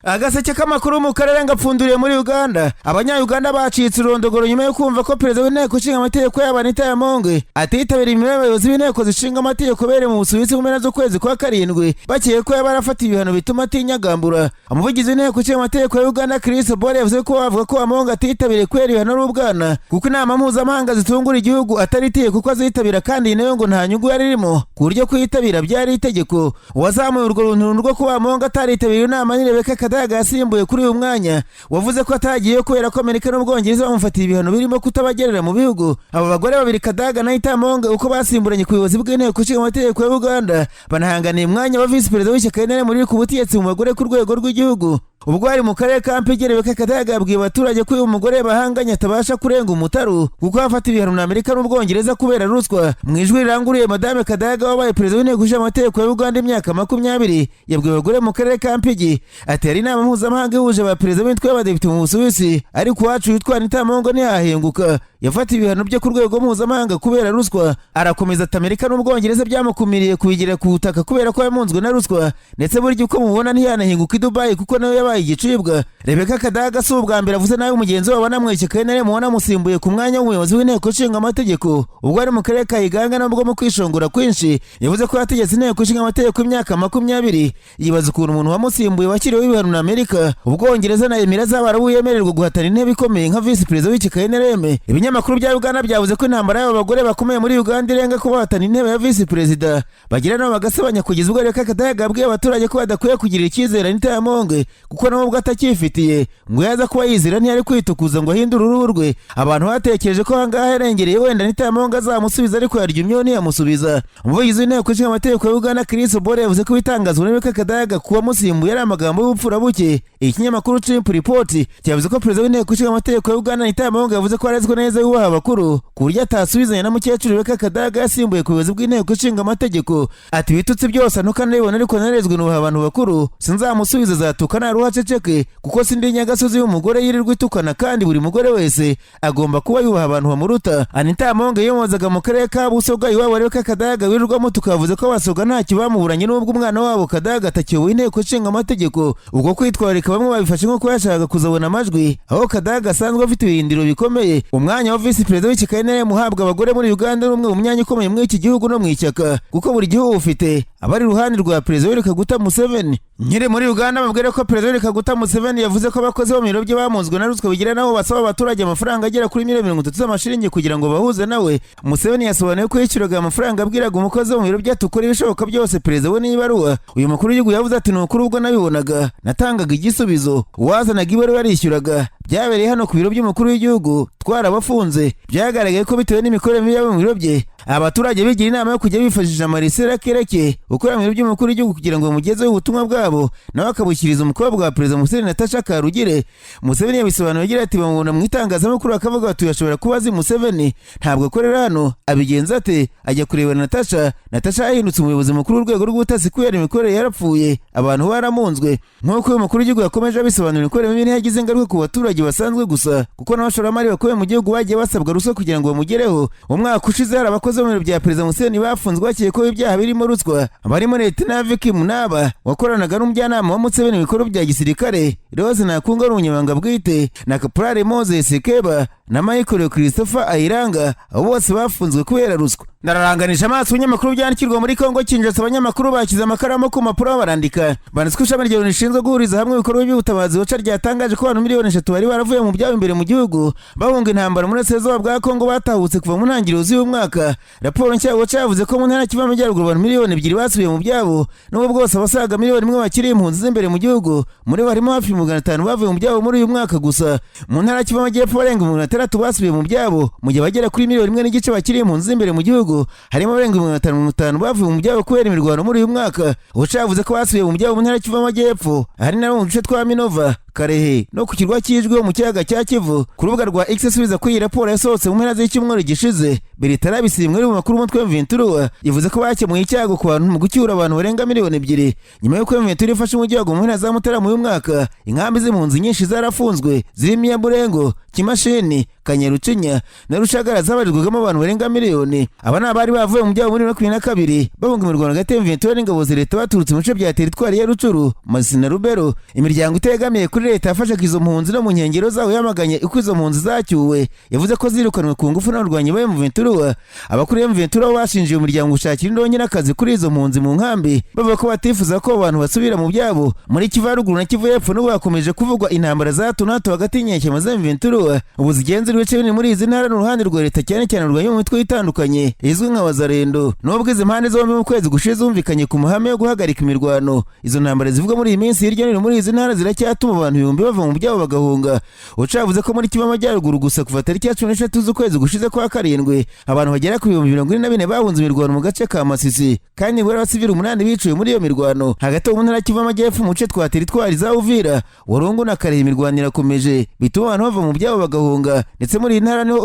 Agaseke k'amakuru mu karere ngapfunduriye muri Uganda. Abanya-Uganda bacitse urondogoro nyuma yo kumva ko perezida w'inteko ishinga amategeko yabo, Anita Among, atitabiriye imirimo y'abayobozi b'inteko zishinga amategeko bere mu Busuwisi mu mpera z'ukwezi kwa karindwi, bakeka ko yaba yarafatiwe ibihano bituma atinyagambura. Umuvugizi w'inteko ishinga amategeko ya Uganda, Chris Obore, yavuze ko bavuga ko Among atitabiriye kubera ibihano ari ubwana, kuko inama mpuzamahanga zitungura igihugu atari itegeko kuko azitabira, kandi nayo ngo nta nyungu yari irimo ku buryo kuyitabira byari itegeko. Uwazamuye urwo runtu rwo kuba Among ataritabiriye inama ni Rebecca Kadaga yasimbuye kuri uyu mwanya, wavuze ko atagiye kubera ko Amerika n'Ubwongereza bamufatiye ibihano birimo kutabagerera mu bihugu. Aba bagore babiri, Kadaga na Among, uko basimburanye ku buyobozi bw'inteko ishinga amategeko ya Uganda, banahanganiye umwanya wa visi perezida w'ishyaka NRM riri ku butegetsi mu bagore ku rwego rw'igihugu. Ubwo hari mu karere ka Mpigi, Rebecca Kadaga yabwiye abaturage ko uyu mugore bahanganye atabasha kurenga umutaru, kuko afata ibihano na Amerika n'Ubwongereza kubera ruswa. Mu ijwi riranguruye, Madame Kadaga wabaye perezida w'inteko ishinga amategeko ya Uganda imyaka 20 yabwiye abagore mu karere ka Mpigi ati: "Hari inama mpuzamahanga ihuje ba perezida b'imitwe y'abadepite mu Busuwisi, ariko uwacu witwa Anita Among ntiyahenguka, yafatiwe ibihano byo ku rwego mpuzamahanga kubera ruswa." Arakomeza ati: "Amerika n'Ubwongereza byamukumiriye kubigira ku butaka kubera ko yamunzwe na ruswa, ndetse burya uko mubona ntiyanahinguka i Dubayi kuko nawe yabaye igicibwa." Rebecca Kadaga si ubwa mbere avuze nawe mugenzi wabo anamweshyaka NRM wanamusimbuye ku mwanya w'umuyobozi w'inteko ishinga amategeko. Ubwo ari mu karere ka Iganga, nabwo mu kwishongora kwinshi, yavuze ko yategetse inteko ishinga amategeko imyaka 20, yibaza ukuntu umuntu wamusimbuye washyiriweho ibihano na Amerika, Ubwongereza na Emira z'Abarabu yemererwa guhatana intebe ikomeye nka visi perezida w'ishyaka NRM. Ibinyamakuru bya Uganda byavuze ko intambara y'aba bagore bakomeye muri Uganda irenga ko bahatana intebe ya visi perezida, bagira nabo bagasebanya, kugeza ubwo Rebecca Kadaga yabwiye abaturage ko badakwiye kugirira icyizere Anita Among, kuko nawe ubwo atacyifitiye, ngo yaza kuba yizira ntiyari kwitukuza ngo ahindure uruhu rwe. Abantu batekereje ko ahangaha yarengereye, wenda Anita Among azamusubiza, ariko yaryumyeho ntiyamusubiza. Umuvugizi w'inteko ishinga amategeko ya Uganda, Chris Obore, yavuze ko ibitangazwa na Rebecca Kadaga kuba musimbuye ari amagambo y'ubupfura buke. Ikinyamakuru Chimp Report cyavuze ko perezida w'inteko ishinga amategeko ya Uganda, Anita Among, yavuze ko arezwe neza, yubaha abakuru, ku buryo atasubizanya na mukecuru Rebecca Kadaga yasimbuye ku buyobozi bw'inteko ishinga amategeko. Ati: "Ibitutsi byose ntuka ndabibona, ariko narezwe nubaha abantu bakuru. Sinzamusubiza, azatuka naruha aceceke, kuko sindi nyagasozi y'umugore yirirwa itukana, kandi buri mugore wese agomba kuba yubaha abantu bamuruta." Anita Among yiyomozaga mu karere ka Busoga iwabo Rebecca Kadaga wirirwamo, tukavuze ko Abasoga ntacyo bamuburanye n'ubwo umwana wabo Kadaga atakiyoboye inteko ishinga amategeko. Ubwo kwitwararika bamwe babifashe nk'uko yashakaga kuzabona amajwi aho Kadaga asanzwe afite ibirindiro bikomeye. Umwanya wa visi perezida w'ishyaka NRM uhabwa abagore muri Uganda ni umwe mu myanya ikomeye muri iki gihugu no mu ishyaka, kuko buri gihugu ufite abari iruhande rwa perezida Yoweri Kaguta Museveni. Nkiri muri Uganda, babwire ko perezida Yoweri Kaguta Museveni yavuze ko abakozi bo mu biro bye bamunzwe na ruswa, bigira nabo basaba abaturage amafaranga agera kuri miliyoni 30 z'amashiringi kugira ngo bahuze nawe. Museveni yasobanuye ko yishyuraga amafaranga abwiraga umukozi wo mu biro bye ati: "Ukora ibishoboka byose perezida we n'ibaruwa." Uyu mukuru w'igihugu yavuze ati: "Ni ukuri, ubwo nabibonaga natangaga igisubizo, uwazanaga ibaruwa yarishyuraga. Byabereye hano ku biro by'umukuru w'igihugu, twarabafunze." Byagaragaye ko bitewe n'imikorere mibi yabo mu biro bye, abaturage bigira inama yo kujya bifashisha Marisela Kereke ukorera mu biro by'umukuru w'igihugu kugira ngo bamugezeho ubutumwa bwabo, nawe akabushyikiriza umukobwa wa perezida Museveni, Natasha Karugire. Museveni yabisobanuye agira ati: "Bamubona mu itangazamakuru bakavuga bati uyashobora kuba azi Museveni, ntabwo akorera hano, abigenza ate? Ajya kureba Natasha. Natasha yahindutse umuyobozi mukuru w'urwego rw'ubutasi kubera imikorere yarapfuye, abantu baramunzwe." Nk'uko uyu mukuru w'igihugu yakomeje abisobanura, imikorere mibi ntiyagize ingaruka ku baturage basanzwe gusa, kuko n'abashoramari bakomeye mu gihugu bagiye basabwa ruswa kugira ngo bamugereho. Umwaka ushize hari abakozi bo mu biro bya perezida Museveni bafunzwe bakekwaho ibyaha birimo ruswa, barimo Leta Vicky Munaba wakoranaga n'umujyanama wa Museveni mu bikorwa bya gisirikare, Rose Nakunga ari umunyamabanga bwite, na Kaporari Moses Keba na Michael Christopher Ayiranga. Abo bose bafunzwe kubera ruswa. Nararanganisha amaso ibinyamakuru byandikirwa muri Kongo Kinshasa. Abanyamakuru bashyize amakaramu ku mpapuro barandika. Banditswe ko ishami rya Loni rishinzwe guhuriza hamwe ibikorwa by'ubutabazi, OCHA, ryatangaje ko abantu miliyoni 3 bari baravuye mu byabo imbere mu gihugu bahunga intambara muri burasirazuba bwa Kongo batahutse kuva mu ntangiriro z'uyu mwaka. Raporo nshya OCHA yavuze ko mu ntara Kivu y'Amajyaruguru abantu miliyoni 2 basubiye mu byabo, nubwo bwose abasaga miliyoni 1 bakiri impunzi z'imbere mu gihugu. Muri bo harimo hafi 500 bavuye mu byabo muri uyu mwaka gusa. Mu ntara Kivu y'Amajyepfo barenga 600 basubiye mu byabo, mu gihe abagera kuri miliyoni 1.5 bakiri impunzi z'imbere mu gihugu. Harimo abarenga 550 bavuye mu byabo kubera imirwano muri uyu mwaka. OCHA yavuze ko basubiye mu byabo mu ntara Kivu y'Amajyepfo hari nabo mu duce twa Minova, Kamanyola, Karehe no ku kirwa cy'Ijwi mu kiyaga cya Kivu. Ku rubuga rwa X asubiza ko iyi raporo yasohotse mu mpera z'icyumweru gishize, Bertrand Bisimwa uri mu makuru umutwe M23 yavuze ko bakemuye icyago ku bantu mu gucyura abantu barenga 2 miliyoni nyuma y'uko M23 ifashe umujyi wa Goma mu mpera za Mutarama uyu mwaka. Inkambi z'impunzi nyinshi zarafunzwe, zirimo iya Burengo, Kimashini, Kanyarucinya na Rushagara, zabarirwagamo abantu barenga miliyoni. Aba ni abari bavuye mu byabo muri 2022 bahunga imirwano hagati ya M23 n'ingabo za leta, baturutse mu bice bya teritwari ya Rutshuru, Masisi na Lubero. Imiryango itegamiye kuri leta yafashaga izo mpunzi no mu nkengero zaho yamaganye uko izo mpunzi zacyuwe. Yavuze ko zirukanwe ku ngufu n'abarwanyi ba M23. Abakuru M23 bo bashinje uyu muryango gushakira indonke n'akazi kuri izo mpunzi mu nkambi, bavuga ko batifuza ko abantu basubira mu byabo. Muri Kivu ya Ruguru na Kivu y'Epfo n'ubu hakomeje kuvugwa intambara za hato na hato hagati y'inyeshyamba za M23 ubu zigenzura ibice binini muri izi ntara n'uruhande rwa leta, cyane cyane rurwanya mu mitwe itandukanye izwi nka Wazalendo. Nubwo izi mpande zombi mu kwezi gushize zumvikanye ku mahame yo guhagarika imirwano, izo ntambara zivugwa muri iyi minsi hirya no hino muri izi ntara ziracyatuma abantu ibihumbi bava mu byabo bagahunga. Ucavuze ko muri Kivu Amajyaruguru gusa, kuva tariki ya 13 z'ukwezi gushize kwa karindwi, abantu bagera ku 44,000 bahunze imirwano mu gace ka Masisi, kandi nibura abasivili umunani biciwe muri iyo mirwano. Hagati mu ntara Kivu Amajyepfo, mu duce twa teritwari za Uvira, Walungu na Karehe, imirwano irakomeje, bituma abantu bava mu byabo bagahunga. Ndetse muri iyi ntara niho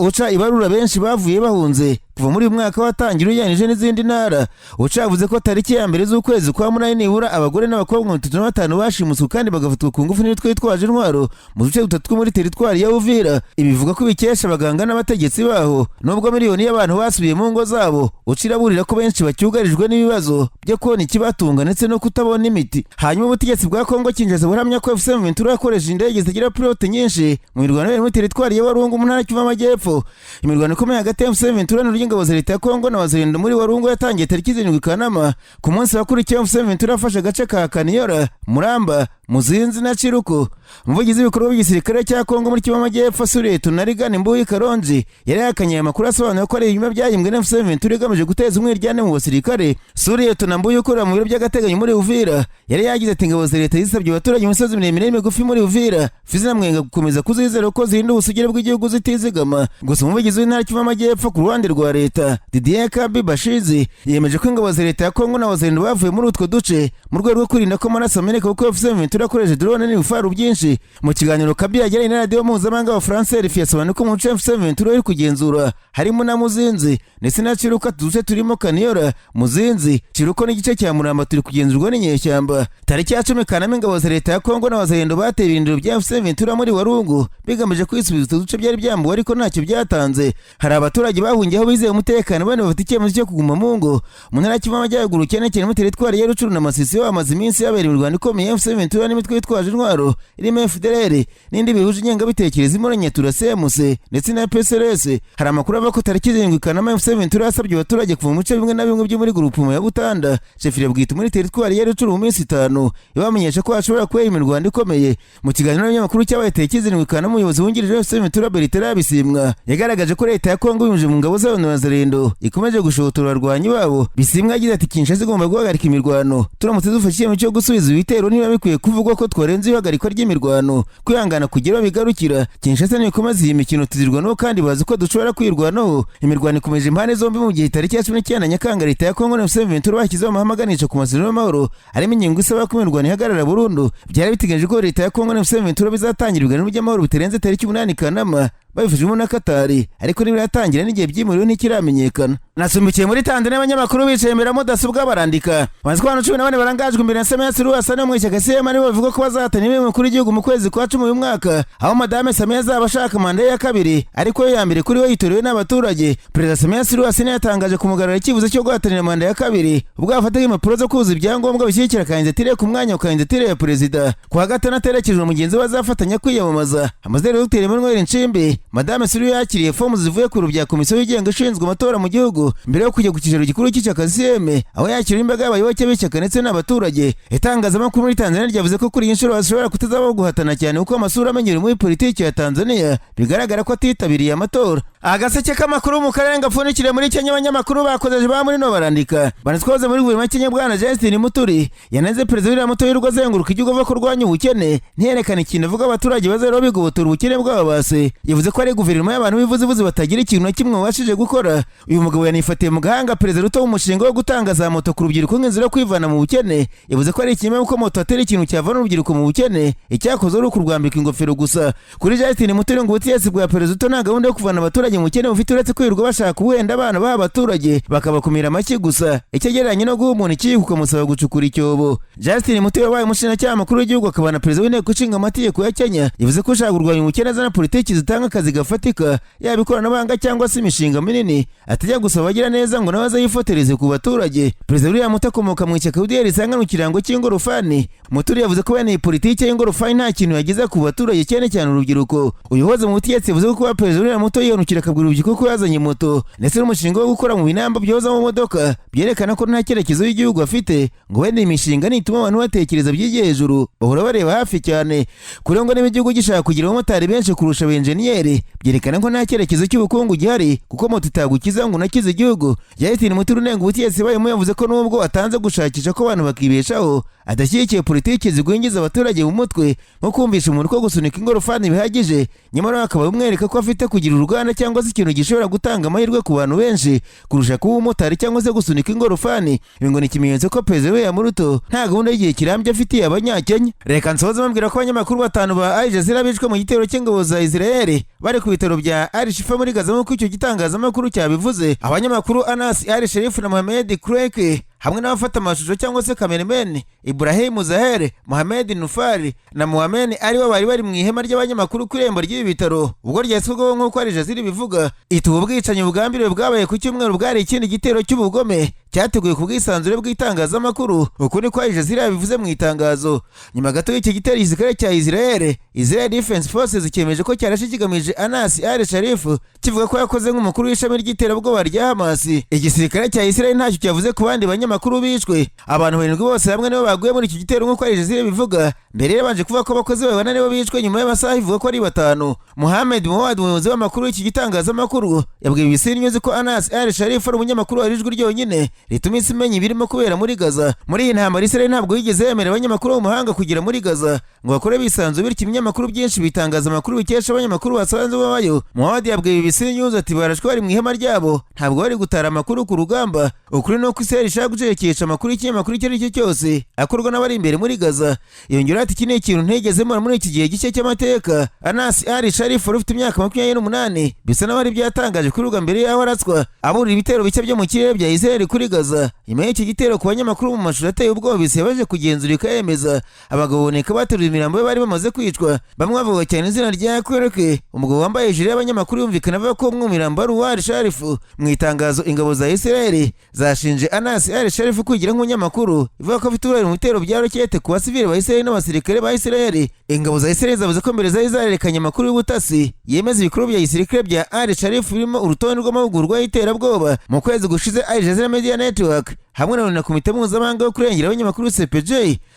uca ibarura benshi bavuye bahunze kuva muri uyu mwaka watangira ugereranyije n'izindi ntara. Ucavuze ko tariki ya 1 z'ukwezi kwa munani nibura abagore n'abakobwa 35 bashimuswe kandi bagafatwa ku ngufu n'imitwe yitwaje intwaro mu duce dutatu two muri teritwari ya Uvira. Ibi bivuga ko bikesha abaganga n'abategetsi baho. Nubwo miliyoni y'abantu basubiye mu ngo zabo, uciraburira ko benshi bacyugarijwe n'ibibazo byo kubona ikibatunga ndetse no kutabona imiti. Hanyuma ubutegetsi bwa Kongo Kinshasa buramya ko AFC M23 yakoresheje indege zitagira pilote nyinshi mu mirwano yabereye muri teritwari ya Walungu mu ntara Kivu Amajyepfo. Imirwano ikomeye hagati ya AFC M23 n'ingabo za leta ya Kongo na Wazalendo muri Walungu yatangiye tariki 7 Kanama. Ku munsi wakurikiyeho, AFC M23 yafashe agace ka Kaniyora, Muramba, Muzinzi na Chiruko. Umuvugizi w'ibikorwa by'igisirikare cya Kongo muri Kivu Amajyepfo, Sous-lieutenant Rigani Mbuyi Karonji, yari yakanye aya makuru, asobanura ko ari ibinyoma byahimbwe na AFC M23 igamije guteza umwiryane mu basirikare. Sous-lieutenant Mbuyi ukorera mu biro by'agateganyo muri Uvira yari yagize ati: "Ingabo za leta zisabye abaturage mu misozi miremire n'imigufi muri Uvira, Fizi na Mwenga gukomeza kuzizera ko zirinda ubusugire bw'igihugu zitizigama." Gusa umuvugizi w'intara Kivu Amajyepfo ku ruhande rwa leta, Didier Kabi Bashizi, yemeje ko ingabo za leta ya Kongo na Wazalendo bavuye muri utwo duce mu rwego rwo kwirinda ko amaraso ameneka, kuko AFC M23 yakoresheje drone n'ibifaru byinshi. Mu kiganiro Kabi yagiranye na radiyo mpuzamahanga wa France RFI, yasobanuye ko mu duce AFC M23 iri kugenzura harimo na Muzinzi ndetse na Chiruka. Uduce turimo Kaniyora, Muzinzi, Chiruko n'igice cya Muramba turi kugenzurwa n'inyeshyamba. Tariki ya 10 Kanama, ingabo za leta ya Kongo na Wazalendo bateye ibirindiro bya AFC M23 muri Walungu bigamije kwisubiza utu duce byari byambuwe, ariko ntacyo byatanze. Hari abaturage bahungiye aho bizeye umutekano, bane bafite icyemezo cyo kuguma mu ngo. Mu ntara Kivu Amajyaruguru, cyane cyane muri teritwari ya Rutshuru na Masisi, hamaze iminsi habera imirwano ikomeye AFC M23 n'imitwe yitwaje intwaro irimo FDLR n'indi bihuje ingengabitekerezo irimo Nyatura CMC ndetse na PSRS. Hari amakuru avuga ko tariki 7 Kanama AFC M23 yasabye abaturage kuva mu bice bimwe na bimwe byo muri groupement ya Butanda, chefferie Bwito, muri teritwari ya Rutshuru mu minsi 5, ibamenyesha ko hashobora kubera imirwano ikomeye. Mu kiganiro n'abanyamakuru cyabaye tariki 7 Kanama, umuyobozi wungirije wa AFC M23 Bertrand Bisimwa yagaragaje ko leta ya Kongo binyujije mu ngabo zayo na Wazalendo ikomeje gushotora abarwanyi babo. Bisimwa yagize ati: "Kinshasa igomba guhagarika imirwano. Turamutse dufashe icyemezo cyo gusubiza ibitero, niba bikwiye kuvugwa ko twarenze ihagarikwa ry'imirwano, kwihangana kugera bigarukira. Kinshasa nikomeza iyi mikino tuzirwanaho, kandi bazi ko dushobora kwirwanaho." Imirwano ikomeje impande zombi mu gihe tariki ya 19 Nyakanga leta ya Kongo na AFC M23 bashyizeho amahame aganisha ku masezerano y'amahoro arimo ingingo isaba ko imirwano ihagarara burundu. Byari biteganyijwe ko leta ya Kongo na AFC M23 bizatangira ibiganiro by'amahoro bitarenze tariki 8 Kanama babifashijwemo na Katari, ariko ntibiratangira n'igihe byimuriwe ntikiramenyekana. Nasumbikiye muri Tanzania, abanyamakuru bicaye imbere ya mudasobwa barandika. Banzi ko abantu 14 barangajwe imbere na Samia Suluhu Hassan wo mu ishyaka CCM nibo bavuga ko bazahatana ibihembo umukuru w'igihugu mu kwezi kwa 10 uyu mwaka, aho Madame Samia azaba ashaka manda ye ya kabiri, ariko yo ya mbere kuri we yitorewe n'abaturage. Perezida Samia Suluhu Hassan yatangaje ku mugaragaro icyifuzo cyo guhatanira manda ya kabiri ubwo yafataga impapuro zo kuzuza ibyangombwa bishyigikira kandidatire ku mwanya wa kandidatire ya perezida. Ku wa gatandatu aherekejwe mugenzi we azafatanya kwiyamamaza, Ambasaderi Dr Emmanuel Nchimbi, Madame Suluhu yakiriye fomu zivuye ku biro bya komisiyo yigenga ishinzwe amatora mu gihugu mbere yo kujya ku cyicaro gikuru cy'ishyaka CCM, aho yakiriwe imbaga y'abayoboke b'ishyaka ndetse n'abaturage. Itangazamakuru muri Tanzania ryavuze ko kuri iyi nshuro hashobora kutazabaho guhatana cyane, kuko amasura amenyerewe muri politiki ya Tanzania bigaragara ko atitabiriye amatora. Agaseke k'amakuru mu karere gapfundikiriye muri Kenya. Abanyamakuru bakozeje ba muri no barandika banatwoze muri guverinoma ya Kenya. Bwana Justin Muturi yanenze Perezida William Ruto wirirwa azenguruka igihugu avuga ko kurwanya ubukene, ntiyerekana ikintu avuga abaturage bazahora bigobotora ubukene bwabo base. Yavuze ko ari guverinoma y'abantu b'ivuzivuzi batagira ikintu na kimwe babashije gukora. Uyu mugabo yanifatiye mu gahanga Perezida Ruto w'umushinga wo gutanga za moto ku rubyiruko nk'inzira yo kwivana mu bukene. Yavuze ko ari ikinyoma kuko moto atari ikintu cyavana urubyiruko mu bukene, icyakoze ari ukurwambika ingofero gusa. Kuri Justin Muturi, ngo ubutegetsi bwa Perezida Ruto nta gahunda yo kuvana abaturage mu bukene bufite, uretse kwirirwa bashaka guhenda abana baha abaturage bakabakumira amashyi gusa, icyo agereranya no guha umuntu ikiyiko ukamusaba gucukura icyobo. Justin Muturi wabaye umushinjacyaha mukuru w'igihugu akaba na perezida w'inteko ishinga amategeko ya Kenya yavuze ko ushaka kurwanya ubukene azana politiki zitanga akazi gafatika, yaba ikoranabuhanga cyangwa se imishinga minini, atajya gusaba abagira neza ngo nawe aze yifotoreze ku baturage. Perezida William Ruto akomoka mu ishyaka UDA risanga mu kirango cy'ingorofani. Muturi yavuze ko bene iyi politiki y'ingorofani nta kintu yageza ku baturage, cyane cyane urubyiruko. Uyu uhoze mu butegetsi yavuze ko kuba Perezida William Ruto yihanukira akabwira urubyiruko ko yazanye moto ndetse n'umushinga wo gukora mu binamba byoza mu modoka byerekana ko nta cyerekezo y'igihugu afite. Ngo bene iyi mishinga nituma abantu batekereza byigiye hejuru, bahora bareba hafi cyane. Kuri ngo niba igihugu gishaka kugira abamotari benshi kurusha abenjeniyeri, byerekana ko nta cyerekezo cy'ubukungu gihari, kuko moto itagukiza ngo unakize igihugu. Justin Muturi unenga ubutegetsi bayemo yavuze ko nubwo atanze gushakisha ko abantu bakibeshaho, adashyigikiye politiki zigwingiza abaturage mu mutwe, nko kumvisha umuntu ko gusunika ingorofani bihagije, nyamara akaba bamwereka ko afite kugira uruganda cyangwa se ikintu gishobora gutanga amahirwe ku bantu benshi kurusha kuba umumotari cyangwa se gusunika ingorofani. Ibi ngo ni ikimenyetso ko Perezida William Ruto nta gahunda y'igihe kirambye afitiye Abanyakenya. Reka nsoze bambwira ko abanyamakuru batanu ba Al Jazeera bishwe mu gitero cy'ingabo za Israel bari ku bitaro bya Al Shifa muri Gaza, nk'uko icyo gitangazamakuru cyabivuze. Abanyamakuru Anas Al Sharif na Mohamed Krek hamwe n'abafata amashusho cyangwa se cameraman Ibrahim Zaher, Mohamed Nufari na Mohamed aribo bari mu ihema ry'abanyamakuru ku irembo ry'ibi bitaro ubwo ryashyizweho, nk'uko Al Jazeera ibivuga. Ituba ubwicanyi bugambiriwe bwabaye ku cyumweru bwari ikindi gitero cy'ubugome cyateguwe ku bwisanzure bw'itangazamakuru. Uku niko Al Jazeera yabivuze mu itangazo. Nyuma gato y'iki gitero, igisirikare cya Israel, Israel Defense Forces, cyemeje ko cyarashe kigamije Anas Al Sharif, kivuga ko yakoze nk'umukuru w'ishami ry'iterabwoba rya Hamas. Igisirikare cya Israel ntacyo cyavuze ku bandi banyamakuru bishwe. Abantu barindwi bose hamwe nibo baguye muri iki gitero, nk'uko Al Jazeera bivuga. Mbere yabanje kuvuga ko abakozi bayo bane nibo bishwe, nyuma y'amasaha ivuga ko ari batanu. Mohamed Mouawad, umuyobozi w'amakuru w'iki gitangazamakuru, yabwiye BBC News ko Anas Al Sharif ari umunyamakuru wari ijwi ryonyine rituma isi imenya ibirimo kubera muri Gaza. Muri iyi ntambara, Israel ntabwo yigeze yemera abanyamakuru bo mu mahanga kugera muri Gaza ngo bakore bisanzuye, bityo ibinyamakuru byinshi bitangaza amakuru bikesha abanyamakuru basanzwe babayo. Mouawad yabwiye BBC News ati: "Barashwe bari mu ihema ryabo, ntabwo bari gutara amakuru ku rugamba. Ukuri ni uko Israel ishaka gucecekesha amakuru y'ikinyamakuru icyo ari cyo cyose akorwa n'abari imbere muri Gaza." Yongeraho ati: "Iki ni ikintu ntigeze mbona muri iki gihe gishya cy'amateka." Anas Al Sharif wari ufite imyaka 28 bisa naho ari byatangaje kuri ruga mbere y'aho aratswa aburira ibitero bishya byo mu kirere bya Israel kuri Gaza. Nyuma y'iki gitero ku banyamakuru, mu mashusho ateye ubwoba bisi yabaje kugenzura ikayemeza, abagabo baboneka bateruye imirambo ye bari bamaze kwicwa. Bamwe bavuga cyane izina rya Kwereke, umugabo wambaye ijire y'abanyamakuru, yumvikana avuga ko umwe mu mirambo ari uwa Al Sharif. Mu itangazo, ingabo za Israel zashinje Anas Al Sharif kwigira nk'umunyamakuru, ivuga ko afite uruhare mu bitero bya rokete ku basivili ba Israel n'abasirikare ba Israel. Ingabo za Israel zavuze ko mbere zari zarerekanye amakuru y'ubutasi yemeza ibikorwa bya gisirikare bya Al Sharif, birimo urutonde rw'amahugurwa y'iterabwoba. Mu kwezi gushize, Al Jazeera Media Network hamwe na Komite Mpuzamahanga yo kurengera abanyamakuru CPJ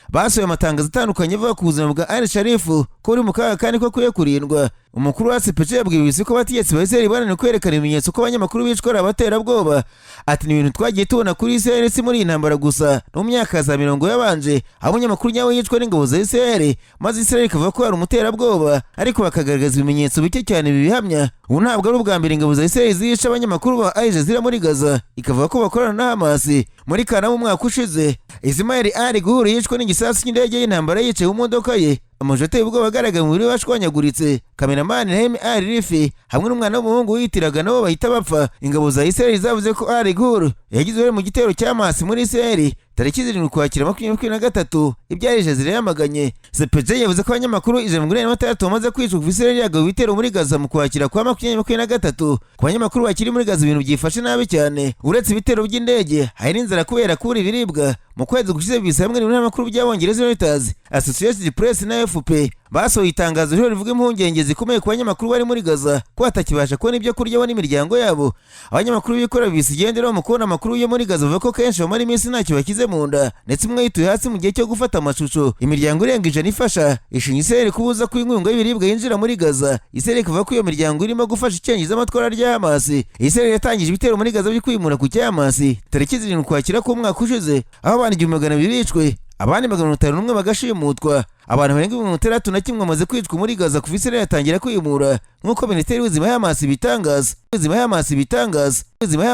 basohoye amatangazo atandukanye avuga ku buzima bwa Al Sharif ko buri mu kaga kandi ko akwiye kurindwa. Umukuru wa CPJ yabwiye BBC ko abategetsi ba Israel bananiwe kwerekana ibimenyetso ko abanyamakuru bicwa ari abaterabwoba. Ati: "Ni ibintu twagiye tubona kuri Israel, si muri iyi ntambara gusa, no mu myaka za 70 yabanje, aho umunyamakuru nyawe yicwa n'ingabo za Israel maze Israel ikavuga ko hari umuterabwoba, ariko bakagaragaza ibimenyetso bike cyane bibihamya." Ubu ntabwo ari ubwa mbere ingabo za Israel zihisha abanyamakuru ba Al Jazeera muri Gaza, ikavuga ko bakorana na Hamas. Muri Kanama umwaka ushize, Ismail Al Ghoul yishwe n'igisasu cy'indege y'intambara yicaye mu modoka ye. Amashusho ateye ubwoba agaragara mu mubiri we washwanyaguritse. Cameraman Rahim Al Rifi hamwe n'umwana w'umuhungu wiyitiraga nabo bahita bapfa. Ingabo za Israel zavuze ko Al Ghoul yagize uruhare mu gitero cya Hamas muri Israel tariki 7 Ukwakira 2023, ibyo Al Jazeera yamaganye. CPJ yavuze ko abanyamakuru 186 bamaze kwicwa kuva Israel yagaba ibitero muri Gaza mu Kwakira kwa 2023. Ku banyamakuru bakiri muri Gaza, ibintu byifashe nabi cyane. Uretse ibitero by'indege, hari n'inzara kubera kubura ibiribwa. Mu kwezi gushize, BBC hamwe n'ibinyamakuru by'Abongereza Reuters, Associated Press na AFP Basohoye itangazo rero rivuga impungenge zikomeye ku banyamakuru bari muri Gaza ko batakibasha kubona ibyo kurya bo n'imiryango yabo. Abanyamakuru bikorera BBC igenderaho mu kubona amakuru yo muri Gaza bavuga ko kenshi bamara iminsi ntacyo bashyize mu nda, ndetse umwe yituye hasi mu gihe cyo gufata amashusho. Imiryango irenga 100 ifasha ishinja Israel kubuza ko inkunga y'ibiribwa yinjira muri Gaza. Israel ikavuga ko iyo miryango irimo gufasha icengezamatwara rya Hamas. Israel yatangije ibitero muri Gaza byo kwimura ku cya Hamas tariki 7 Ukwakira k'umwaka ushize, aho abantu 1200 bicwe, abandi 501 bagashimutwa. Abantu barenga 61 bamaze kwicwa muri Gaza kuva Israel yatangira kwimura, nk'uko Minisiteri y'Ubuzima ya Hamas ibitangaza. Ubuzima ya Hamas ibitangaza. Ubuzima ya